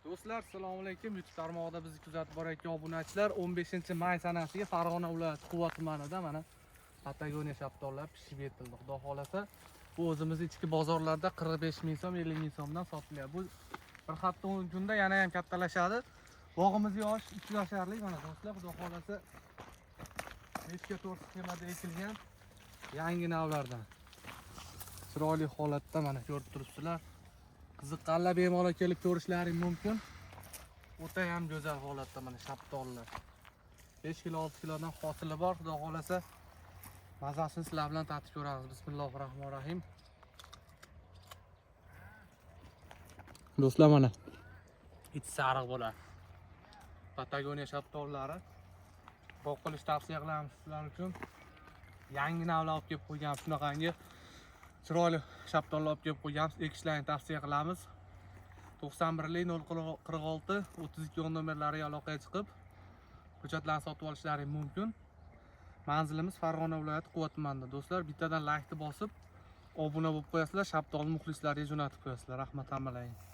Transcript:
Do'stlar, assalomu alaykum. YouTube tarmog'ida bizni kuzatib borayotgan obunachilar, 15-may sanasiga Farg'ona viloyati Quva tumanida mana Patagoniya shaftollar pishib yetildi. Xudo xolasa, bu o'zimiz ichki bozorlarda 45 ming so'm, 50 ming so'mdan sotilyapti. Bu bir hafta 10 kunda yana ham kattalashadi. Bog'imiz yosh, 3 yasharlik mana do'stlar, Xudo xolasa 5 ga 4 sxemada ekilgan yangi navlardan. Chiroyli holatda mana ko'rib turibsizlar. Qiziqqanlar bemalol kelib ko'rishlaring mumkin. O'ta ham go'zal holatda mana shaftollar. 5 kilo, 6 kilodan hosili bor. Xudo xolasa, mazasini sizlar bilan tatib ko'ramiz. Bismillahir rohmanir rohim. Do'stlar, mana ichi sariq bo'ladi. Patagoniya shaftollari bog' qilish tavsiya qilamiz sizlar uchun. Yangi navlar olib kelib qo'ygan, shunaqangi chiroyli shaftollar olib kelib qo'yganmiz. Ekishlarini tavsiya qilamiz. 91 046 32 nomerlariga aloqaga chiqib, ko'chatlarni sotib olishlaring mumkin. Manzilimiz Farg'ona viloyati Quva tumanida. Do'stlar, bittadan laykni bosib, obuna bo'lib qo'yasizlar, shaftoli muxlislariga jo'natib qo'yasizlar. Rahmat hammalaringga.